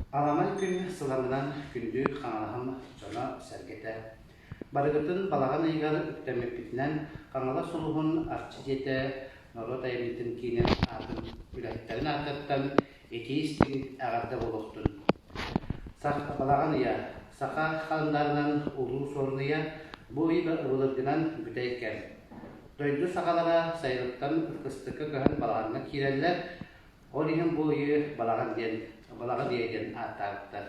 Аламай күн сыламынан күндү Хаҥалаһым дьоно-сэргэтэ! Барыгытын балаҕан ыйыгар үктэммиппитинэн Хаҥалас улууһун Арчы дьиэтэ норуот айымньытын киинин аатын үлэһиттэрин аатыттан итии-истиҥ эҕэрдэ буолуохтун! Балаҕан ыйа саха халандаарынан Улуу Суорун ыйа, бу ый былыргынан бүтэй кэм. Дойду сахалара сайылыктан кыстыкка көһөн балаҕаҥҥа киирэллэр, Ол иһин бу ыйы балаҕан диэн балаҕан ыйа диэн ааттаабыттар.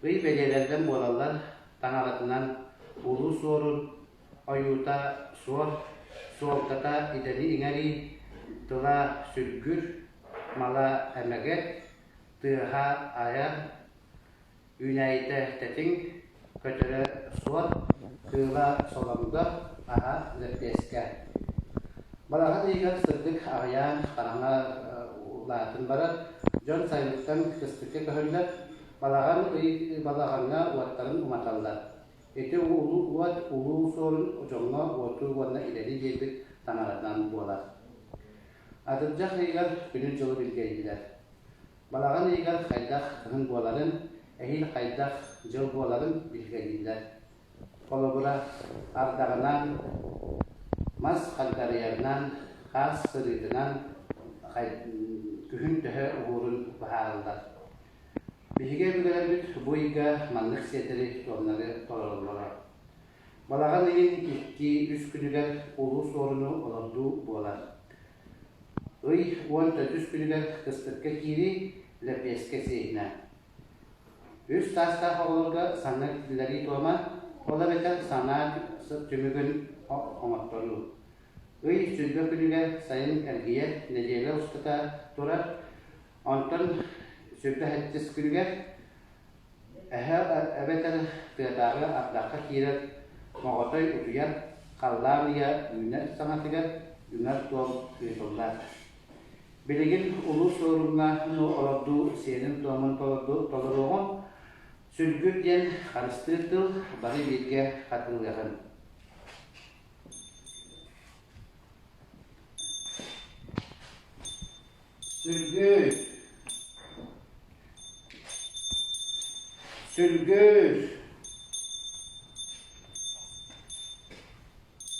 Ый бэлиэлэринэн буолаллар таҥаратынан Улуу Суорун ойуута суор, суолтата идэни иҥэрии, тыла сүргүр, мала эмэгэт, тыаһа айар, Үүнээйитэ тэтиҥ, көтөрө суон, кыыла солоҥдо, аһа лэппиэскэ. Балаҕан ыйыгар сырдык аҕыйаан, хараҥа улаатан барар, дьон сайылыктан кыстыкка көһөллөр, балаҕан ый балаҕаҥҥа уоттарын уматаллар. Ити улуу уот улуу суорун дьоҥҥо уоту уонна идэни биэрбит таҥаратынан буолар. Атырдьах ыйыгар күнү-дьылы билгэлииллэр. Балаҕан ыйыгар хайдах кыһын буоларын, эһиил хайдах дьыл буоларын билгэлииллэр. Холобура, ардаҕынан, мас хагдарыйарынан, хаас сырыытынан күһүн төһө уһуурун быһаараллар. Биһиги өбүгэлэрбит бу ыйга маннык сиэтэри-туомнары толороллоро. Балаҕан ыйын икки-үс күнүгэр Улуу Суоруну олордуу буолар. Ый 14 күнүгэр кыстыкка киирии, лэппиэскэ сиэһинэ. Үс саастаах оҕолорго саҥа киллэрии туома, ол эбэтэр санаа түмүгүн оҥотторуу. Ый сүлбэ күнүгэр сайын эргийэр, нэдиэлэ устата турар, онтон сүлбэ сэттис күнүгэр Эһэ эбэтэр тыатааҕы ардахха киирэр моҕотой утуйар, халлаан ыйа үүнэр саҥатыгар үҥэр туом ыытыллар. Билигин Улуу Суоруҥҥа олордуу сиэрин-туомун толоруоҕуҥ, сүлгүр диэн харыстыыр тыл бары бииргэ хатылыаҕын. Сүргүр Сүргүр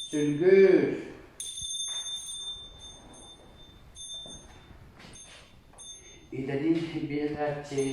Сүргүр Идэни биэрээччи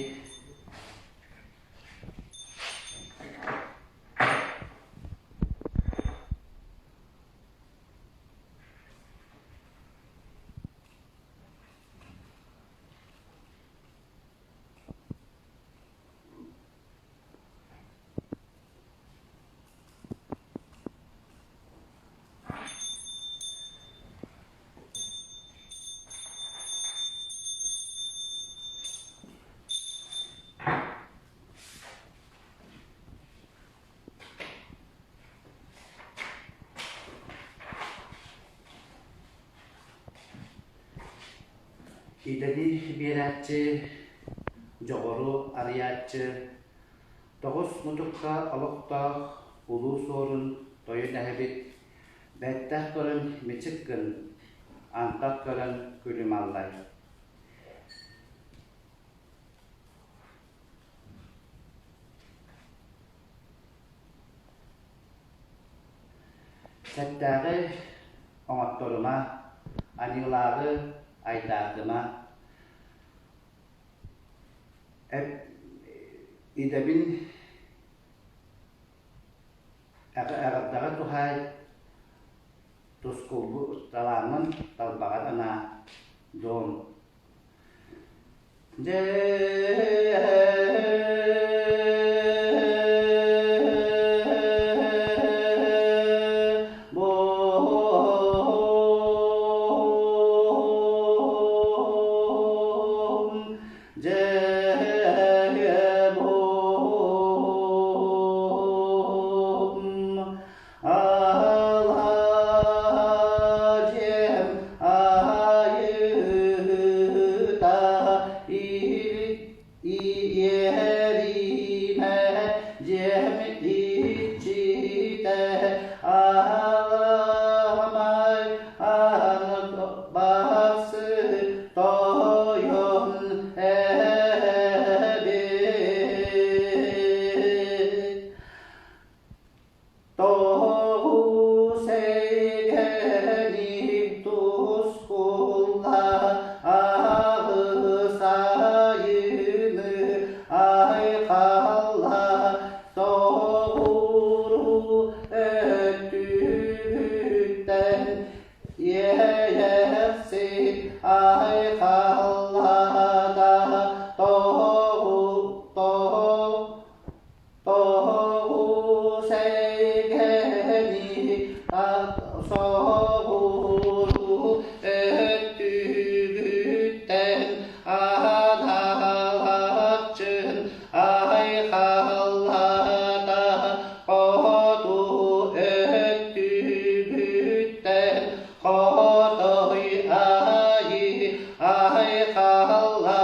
Идэни биэрээччи, дьоҕуру арыйааччы, тоҕус мутукка олохтоох Улуу Суорун тойон эһэбит бэттэх көрөн мичик гын, антах көрөн күлүм аллай. Сэттээҕи оҥотторума, аньыылааҕы айдаардыма, идэбин эҕэрдэҕэ туһаай, тускулбут талааммын талбаҕар анаа, дом. Айхаллата тоҕу тоҕус эйгэни соҕуруу өттүгүттэн аналааччын айхаллата хоту өттүгүттэн хотой айы айхаллата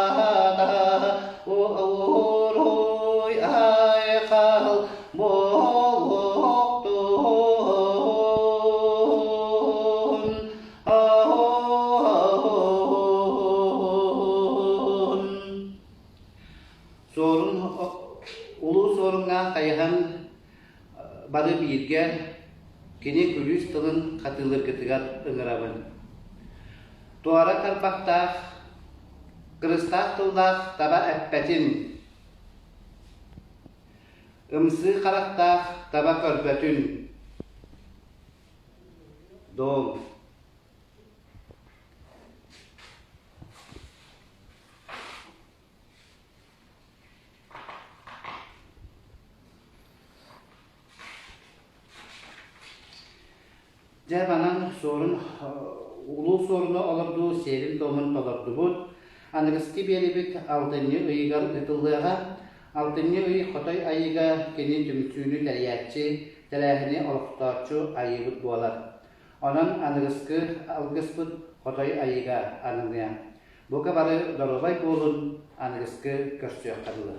уруй айхал буолуохтун. Суорун улуу суоруҥҥа хайыһан бары бииргэ кини күлүүс тылын хатыылыргытыгар ыҥырабын. Туора тарбахтаах, кырыстаах тыллаах таба эппэтин, ымсыы харахтаах таба көрбөтүн. Дом. Дьэ, манан суорун улуу суоруна олордуу сиэрин-туомун толордубут. Аныгыскы биэрибит алтынньы ыйыгар ыытыллыаҕа. Алтынньы ый Хотой Айыыга кини түмсүүнү тэрийээччи, тэрээһини олохтооччу айыыбыт буолар. Онон аныгыскы алгыспыт Хотой Айыыга ананыа. Бука бары доруобай буолун, аныгыскы көрсүөххэ дылы.